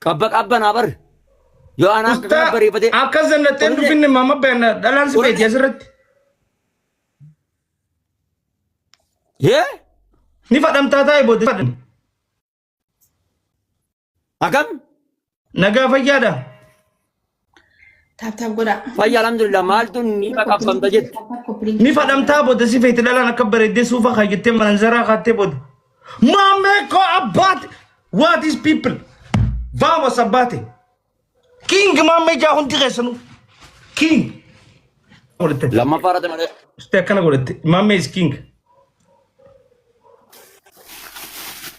Qabba qabbanaa bar. Yoo anaa akka kana Ustaa bareeffatee. akka zannattee dhufinne maama beena dhalaan si feeti asirratti. Yee? Ni fadhamtaa taa'e booda fadhan. Akkam? Nagaa fayyaadha. Taap taap godhaa. Fayya alhamdulillah maaltu ni qaqqabamta jette. Taap taap koppiliin. Ni fadhamtaa booda si feeti dhalaan akka bareeddee suufa kaayyattee mananzaraa kaattee booda. Maamee koo abbaate. What is people? Vamos abbaate. King maamee jaa hundi keessanuu. King. Godhatte. Lammaffaa irratti malee. Ustee akkana godhatte. Maamee is king.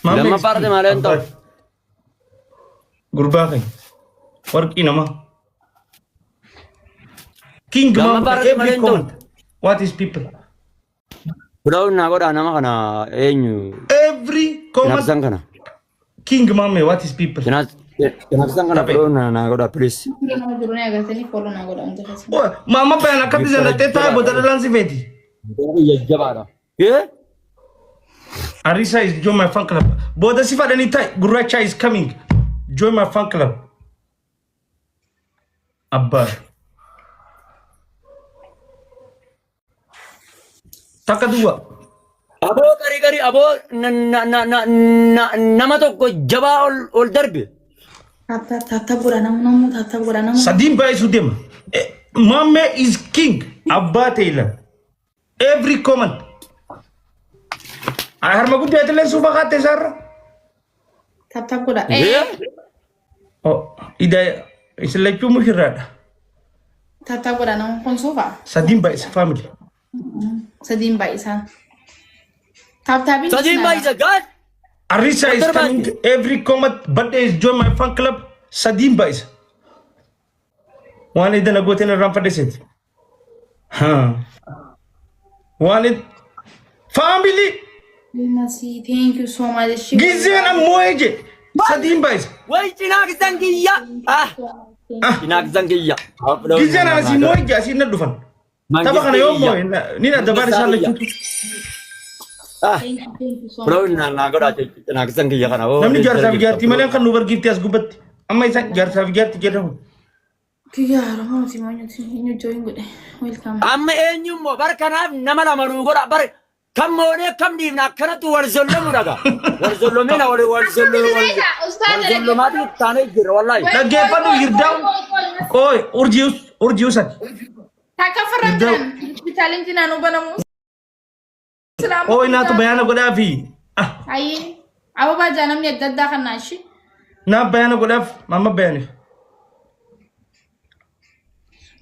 Maamee is Lammaffaa irratti king. malee hin ta'u. Abbaate. Gurbaa keenya. Warqii namaa. King Lammaffaa Maamee irratti malee every hin ta'u. comment. What is people? Filawu naa godhaa nama kana eenyu? Every comment. Cinaaqsan kana. King Maamee what is people? Cinaaqsan kana Taphee. filawu naa godhaa please. Fuula nama jiru ni agartanii follow naa godhaa hundi keessan. Maama bayan akkatti zannattee taa'e booda dhalaan si feeti. Jajjabaadha. Ee? Arisa is join my fan club. Booda si fadhanii taa'e gurraacha is coming. Join my fan club. Abbaa. Takka duwwaa. Aboo garii garii aboo na- na- na- na- na- nama tokko jabaa ol ol darbe. Taap taap taap taap godhaa namu namu taap taap godhaa namu. Sadiin baay'isuu deema. Maammee is king. Abbaa Taylor. Every comment. Ay harma guddaa illee suufa kaatte isaarra. Taap taap godhaa. Ee? Oh, ida isin lachuu mushirraadha. Taap taap godhaa namu kun suufa. Sadiin baay'isa family. Sadiin baay'isaan. Taap taapiin. Sadiin baay'isa gaal. Arisa is Wonder coming Band. every comment birthday is join my fan club. Sadiin baay'isa. Waan edda na gooteen irraan fadhiseeti. Waan family Masi, thank you so much. gizeen ammoo eje sadiin baay'isa. Way cinaaqsan kiyya. Ah cinaaqsan kiyya. Gizeen asii moo eje asii na dhufan. Tapha kana yoo moo ni na dabaar isaan lachuutu. Ah Thank you, thank you so filawu much. naa godhaa cinaaqsan kiyya kana. Namni jaarsaa fi jaartii malee kan nu bargiifti as gubbatti. Amma isaan jaarsaa fi jaartii jedhamu. Kiyya Oromooti moo eenyu join godhe. Welcome. Amma eenyummoo bar kanaaf nama lama nuu godha bar kam moonee kam dhiifna akkanatti wal zollamu dhaga. Wal zollomina wal wal zollomina wal zollomaatu taanee jira wallaahi. Dhaggeeffadhu Yirdaa'u. Qooy urjii urjii usati. Takka farra Yirdaa'u. jiran. Challenge naannoo banamu. Qooy naatu bayaana godhaafi. Ah, Ayyee. Ababaa jaa namni adda addaa kan naashi. naaf bayaana godhaaf mamma bayaaniif.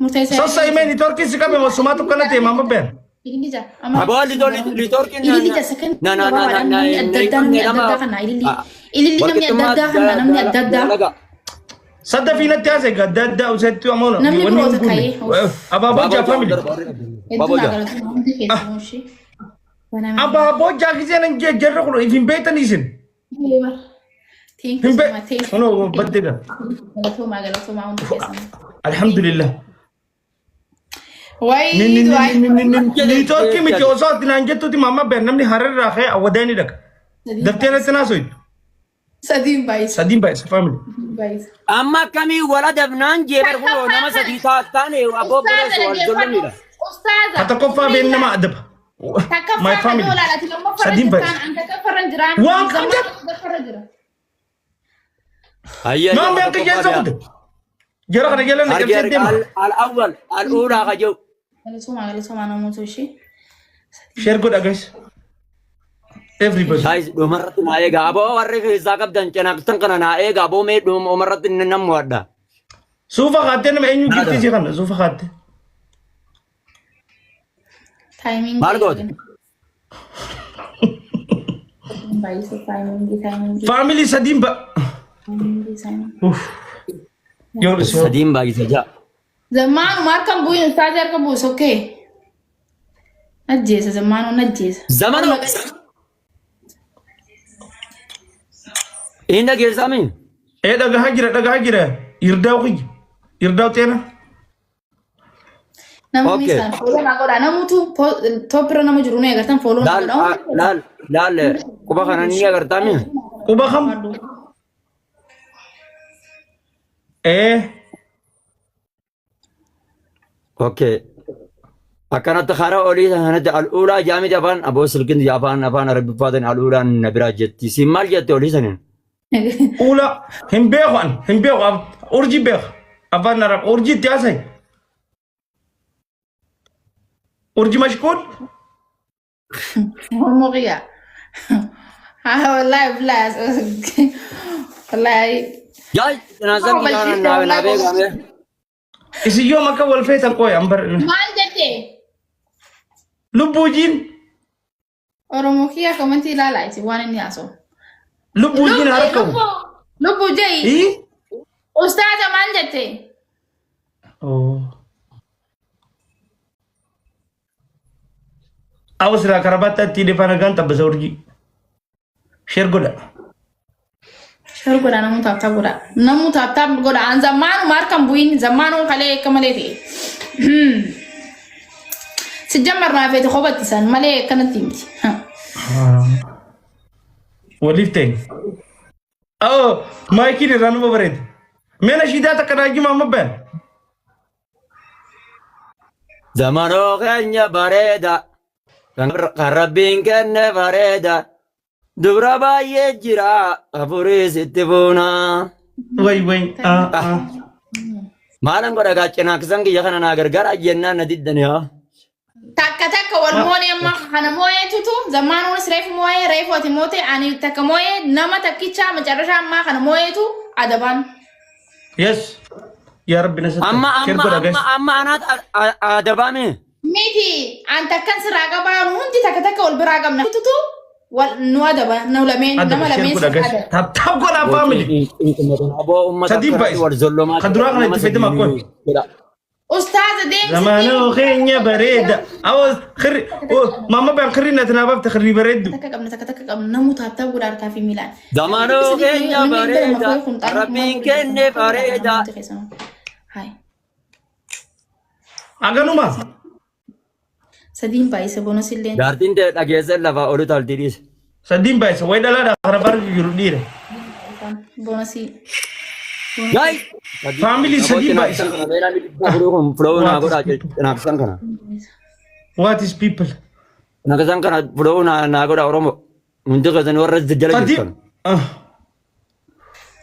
Murteessaa. Sassa himee niitoorkiin si qabe sumaatu kana ta'e mamma bayaan. Ililli jaa. Aboo liitoorkiin Ililli jaa sakan na na na na namni adda addaa namni adda addaa kana ililli. Ililli namni adda addaa kana namni adda addaa. Sadda fiinatti haasee gadda addaa usetti ammoo Namni wanni biroo hin guunne. takka Abaaboo jaa family. Hedduu naa galatoomaa hundi keessanuu ishee. Banamee. Abaaboo jaa giseen hin jee jarri kun if hin beektan isin. Thank you Hin so much. Thank you. Kunoo baddeedha. Galatoomaa galatoomaa hundi keessanuu. Alhamdulillah. Wayi du'aa. Niitoorkii miti osoo ati naan jettuuti mamma bayaan namni hararraa ka'ee awwadaa ni dhaqa. Daftee natti naasoitu. Sadiin baay'isa. Sadiin baay'isa family. Baay'isa. Amma akkamii wal adabnaan jee bar kunoo nama sadii taane aboo boleessu wal zollomidha. Ustaaza. Ka tokkoffaa been nama adaba. My Takkaffaa kan family. oolaadha. Lammaffaa Sadiin jirtaan. baay'isa. An takaffarra hin jiraan. Waan qabdan. Sadaffaa jira. Hayya. Maammi akka keessa kute. Jara kana jala na Arge cabsee arge deema. al awwal al uulaa ka jiru. Galatoomaa galatoomaa namoota ishee. Share godha guys. Everybody. Guys dhumarratti naa eegaa aboo warri keessaa qabdan cinaaqsan kana naa eegaa aboo mee dhumarratti nan mo'adha. Suufa kaattee nama eenyu giftii si kana suufa kaattee. Timing. Maal goote? Baay'isa timing timing Family sadiin ba. timing timing. Uff. Yoo dhusoo. Sadiin baay'isa ja'a. Zammaanuma harka hin bu'in ustaazi harka buusu okay. Ajjeesa zammaanuu ajjeesa. Zamana. Inni dhageessaa mii? Ee dhagahaa jira dhagahaa jira. Yirdaa'u kiyya. Yirdaa'u xeena. Namni Okay. isaan follow naa godha. Namutu toopirra nama jiru ni agartan follow naa Laal godha. laal laal quba kana ni agartaa mii? Quba kam? Ee. Okay. Akkanatti karaa olii sanatti al'uulaa jaamiti afaan aboo silkin afaan arabiffaatiin al'uulaan na biraa jetti. Siin maal jette olii saniin? Uula hin beeku an hin beeku urjii beeka afaan arab urjii itti haasa'e. Urjii mashkuul. Oromoo kiyya. Haa wallaahi billahi wallaahi. Jaal cinaasan Nama kiyyaa balchiiste naa wallaahi. beekame. Isin yoom akka wal feetan qooy an bar Maal jette? Lubbuu jiin. Oromoo kiyya komentii ilaalaa isin waan inni haasa'u. Lubbuu jiin harka qabu. Lubbuu je'i. Ii? Ustaaza maal jette? Oh. Awa silaa karabaatti itti hidhee faana gaan xabbasa urjii. Sheer godha. Share godha namuu tap tap godha. Namuu tap tap godha. An zammaanuma harkan bu'iin zammaanuu kalee akka malee ta'e. Si jammarraa feete kophatti san malee akkanatti miti. Waliif ta'e. Oh, maayikiin irraa numa bareeda. Mee nashiidaa takka naa jimaa amma bayan. Zamanoo keenya bareeda. Kan rabbiin kenne bareeda. Dubra baay'ee jira afurii sitti fuuna. Way way. Ah ah. Maalan godha gaa cinaaksan kiyya kana naa gargaara jennaan na diddani haa. Takka takka wal moone amma kana moo'eetutu zammaanuunis reefu moo'ee reefu ati moote ani takka moo'ee nama takkicha macarrashaa ammaa kana moo'eetu adabaan. Yes. Yaa Rabbi na Amma sattari. Share amma godha guys. amma amma anaat adabaame. Miti an takkan sirraa qabaa nu hundi takka takka wal biraa qabna. Tutu wal nu adaba nu lameen Adaba nama share lameen godha si guys. adaba. Tap tap godha family. Aboo uummata Sadiin akkanatti baay'isa. wal zollomaa Kan duraa kana nama itti fayyadama sadii akkoo. godha. Ustaaza deemsi Zamaanoo keenya bareeda. Awo khirri maama baan khirri na tanaa baafte khirri bareeddu. Takka qabna takka takka qabna namuu tap tap godha harkaa fi miilaan. Zamanoo keenya bareeda rabbiin kenne bareeda. Hai. Aganuma. Sadiin baay'isa bonus illee. Jaartiin ta'e dhageesse lafaa olu taltii dhiise. Sadiin baay'isa. Wayi dhalaadha kana bara jiru dhiira. Bonusii. Gaay! Family sadii baay'isa. Fuloo naa godhaa cinaaksan kana. What is people? Cinaaksan kana fuloo naa godhaa Oromoo. Hundi keessan warra jala Sadii. jirtan. Ah.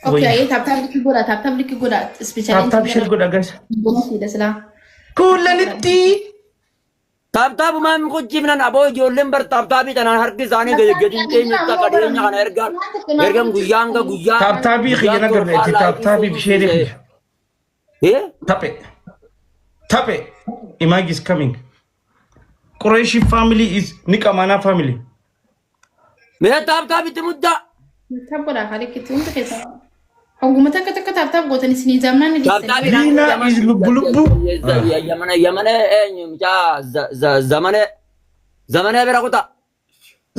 Okay, tap tap likki godha tap tap likki godha. Tap tap share godha guys. Bonusiidha silaa. Kuulanitti. Taaptaabumaan kuchifnan aboo ijoolleen bar taaptaabii tanaan harki isaanii gadi gadi hin teenye takka dhiyeenya kana erga ergan guyyaa hanga guyyaa. Tap taabii kiyya na garreetti tap taabii sheerii kiyya. Eh? Tape. Tape. Imag is coming. Qureshi family is Nikamana family. Mee taaptaabitti muddaa. Tap godha haalikitti hundi keessa. Hogguma takka takka tap tap gootan isinii zamnaan ni dhiistanii. Liina is lubbu lubbu. Yamana yamana eenyu mucaa zamane zamanee bira kutaa.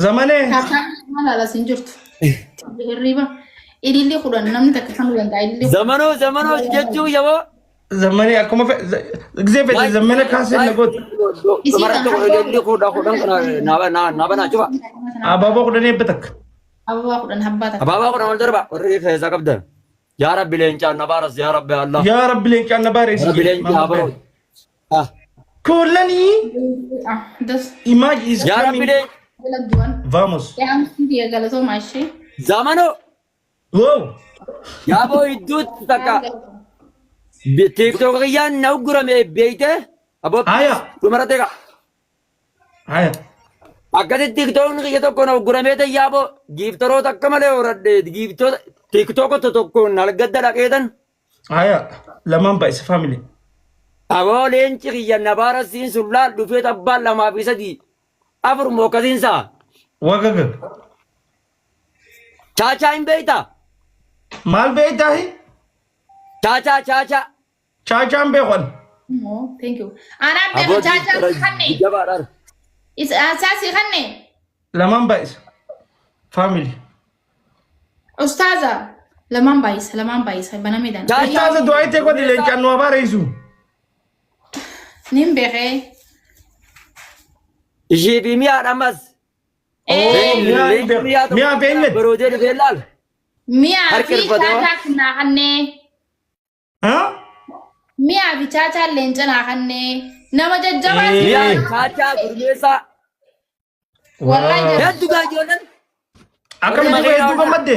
Zamane. Tap tap maal haala isin jirtu. Hirriba. Ililli kudhan namni takka kan danda'a ililli. Zamanoo zamanoo jechuu yaboo. Zamane akkuma gisee fedhe zamane kaasee na goote. Dubarratti ililli kudha kudhan kana naa banaa cufa. Abaaboo kudhan eebba takka. Ababaa kudhan habbaa takka. Abaabaa kudhan ol darba warri keessaa qabdan. Yaa Rabbi leencaan na baaras yaa Rabbi Allah. Yaa Rabbi leencaan na baareessi. Rabbi leencaa baroo. Ah. Kuulanii. Ah, das. Imag is Yaa Rabbi coming. leencaa. Dalagduwan. Vamos. Yaamsi biyya galatoomaa ishee. Zamanoo. Wow. Yaaboo idduutti takka. TikTok kiyyaan na uggurame beeyte. Aboo Haya. dhumarratti egaa. Haya. Akkasitti TikTokni kiyya tokko na ugguramee ta'e yaaboo giiftoroota akka malee horadhe giiftoota TikTokota tokkoon algadda dhaqeetan. Haya. Lamaan baay'isa family. Aboo leenci kiyya na baarasiin sun laal dhufee abbaan lamaa fi sadii afur moo akkasiinsaa. Wagaga. Chaachaa hin beeytaa? Maal beektaa? Chaachaa chaachaa. Chaachaan beekan. Oh, thank you. Anaan Aboo beeku chaachaa si kanne. jabaadhaan. Isaa si kanne. Lamaan baay'isa. Family. Ustaaza. Lamaan baay'isa lamaan baay'isa banameedhaan. Ustaaza du'aa itti godhi leencaan nu abaareessu. Nin beekee. Ishii fi mi'aadha ammas. Eh, Mi'a hin beeku. Mi'a beekne. Baroodee dhufee laal. Mi'a Harka fi irfatee chaachaa naa kannee. Haa? Mi'aa fi chaachaan leenca naa kannee. Nama jajjabaa Ee. Mi'aa chaachaa gurmeessaa. Wallahi Waa. Hedduu gaa ijoolleen. Akkamitti Warri hedduu gammadde?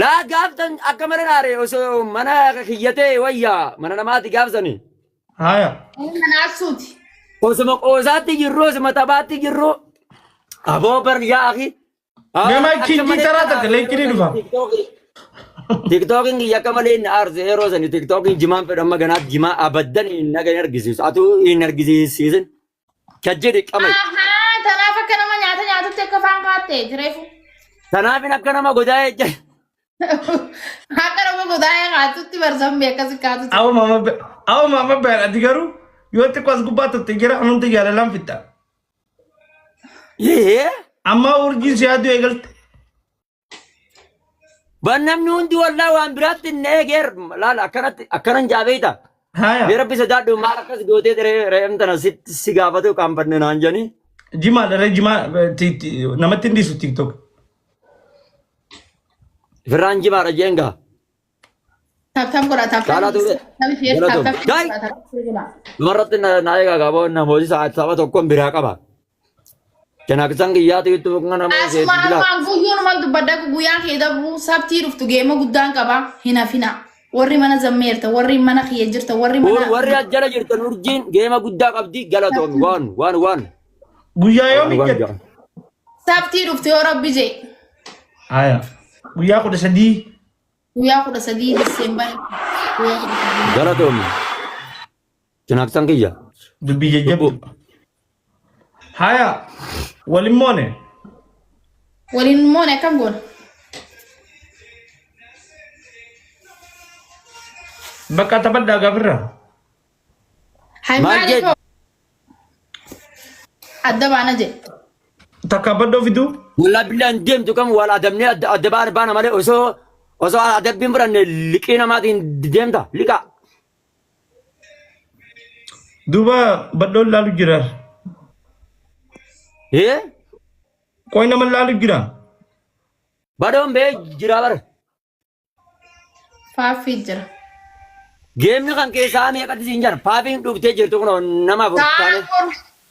Laa gaaftan akka mana naare osoo mana kiyyatee wayyaa mana namaati gaafsani. Haaya. Mana Aksuuti. Osuma qoosaatti jirru osuma taphaatti jirru aboo bar yaa akhi. Mee maal kinjii taraa takka leenci ni dhufa. Tiktookiin kiyya akka malee inni aarse yeroo sani tiktookiin jimaan fedhu amma ganaatti jimaa abaddan hin naga hin argisiisu. Atuu hin argisiisin. Kajjedi qamai. Ahaa, tanaaf akka nama nyaata nyaatutti akka afaan kaatte jireefu. Tanaafin akka nama godaa jecha. Akka nama godaa'ee kaatutti barzambii akkasi kaatutti. Awo mama awo mama beer ati garuu yoo xiqqoo as gubbaa turte jira hundi jaalalaan fixxa. Yee. Amma urjiin si yaaduu eegalte. Ban namni hundi wallaa waan biraatti hin eegeer laala akkanatti akkanan jaabeeta. Haaya. Mee rabbi sodaadhu maal akkas gootee re'emtana si gaafatu qaanfanne naan jedhanii. Jimaa dha jimaa namatti hin dhiisu TikTok. Firraan jimaadha jeen gaa. Tap tap godha tap tap. Caalaa tuute. Tap share tap Galatoom. tap Gaay. godha tap share godha. Dhumarratti na eegaa qabu namooti saba tokkoon biraa qaba. Cinaaqsan kiyyaatu itti boqonnaa nama Asuma seetti bilaa. armaan guyyuunumaan dubbadha guyyaan kee dabru sabtii dhuftu geema guddaan qaba hin hafina. Warri mana zammeerta warri mana kiyya jirta warri mana Warri as jala jirtan urjiin geema guddaa qabdi galatoomi waan waan waan. Guyyaa yoomii Waan jette? jedhan. Sabtii dhuftu yoo rabbi jee Haaya. Guyyaa 13. guyyaa 13 Diseembar guyyaa 13. Galatoomi. Cinaaqsan kiyya. Dubbii jajjabdu. Haya walin moone. Waliin moone akkam goona? Bakka taphadhaa gaafirra. Hay Maal maali jedhu? koo? Adda baana jedhe. Takka baddoo fiduu. Walaa billaan deemtu kam wal adabnee adda adda baana baana malee osoo osoo adabbiin fudhanne liqii namaatiin deemta liqa. Duuba badhoon laalu jira. Ee Qoy nama laalu jira. badoon bee jira bara. Faaffii jira. Geemni kan keessaa meeqatti siin jira. Paafiin dhuftee jirtu kun nama afur Sa'a taane. afur.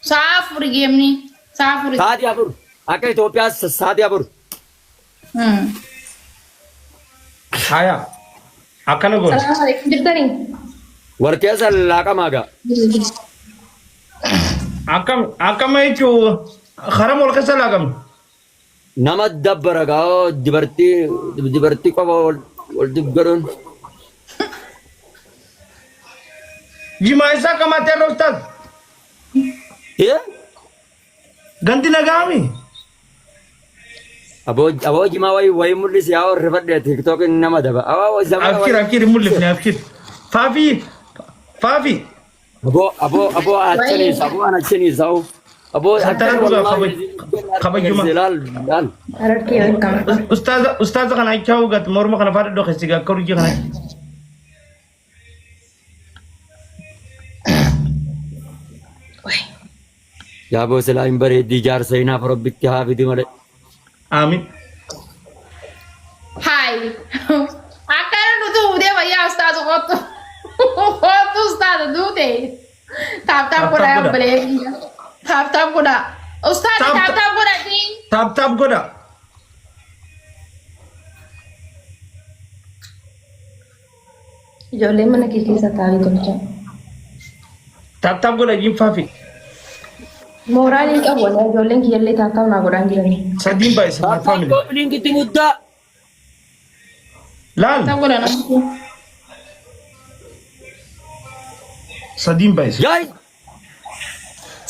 Sa'a afur geemni. Sa'a afur. Sa'aatii afur. Akka Itoophiyaa sa'aatii afur. Haya. Akkana goona. Salaam alaikum jirtanii? Wal keessa laaqamaa gaa. Akkam akkama jechuun haram wal keessa laaqamne. Nama dabbara gaa dubartii dubartii qofa wal wal dubgaruun. Jimaa isaa qamaatee irra ustaaz. Ee? Ganti nagaami. Aboo aboo jimaa wayi wayi mul'isi yaa warri fadhee tiktookiin nama daba. Aboo zamana Abshir wayi. abshir hin mul'ifne abshir. Faafi faafi. Aboo aboo aboo achaniis aboo anachaniis aboo aboo Santara akkana dhugaa wallahi kabajuma. laal laal. Harargee welcome. Ustaaza ustaaza kana achaa ugat morma kana faadha dhokeessi akka urjii kana. Yaa boo silaa hin bareeddii jaarsa hinaaf rabbitti haa fidi malee. Aamin. Hayi. Akkana nuti fuudhee fayyaa ustaazu kottu. Kottu ustaaza duute. Taap taap godhaa Taap taap godha. obboleeyyan. Taap taap godhaa. Ustaazi Taap taap taap godhatiin. Taap taap godha. Ijoolleen mana kee keessa taa'anii tolchaa. Taap taap godha jiin faafi. Mooraan hin qabu ani ijoolleen kiyyallee taap taap naa godhaan jirani. Sadiin baay'isa my Taap taap family. koppiliinkitti muddaa. Laal Taap godhaa namni kun. sadiin baay'isa. Yaay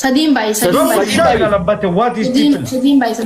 Sadiin baay'ee sadiin Don't baay'ee. shy labbate what is Sadiin people? sadiin baay'ee.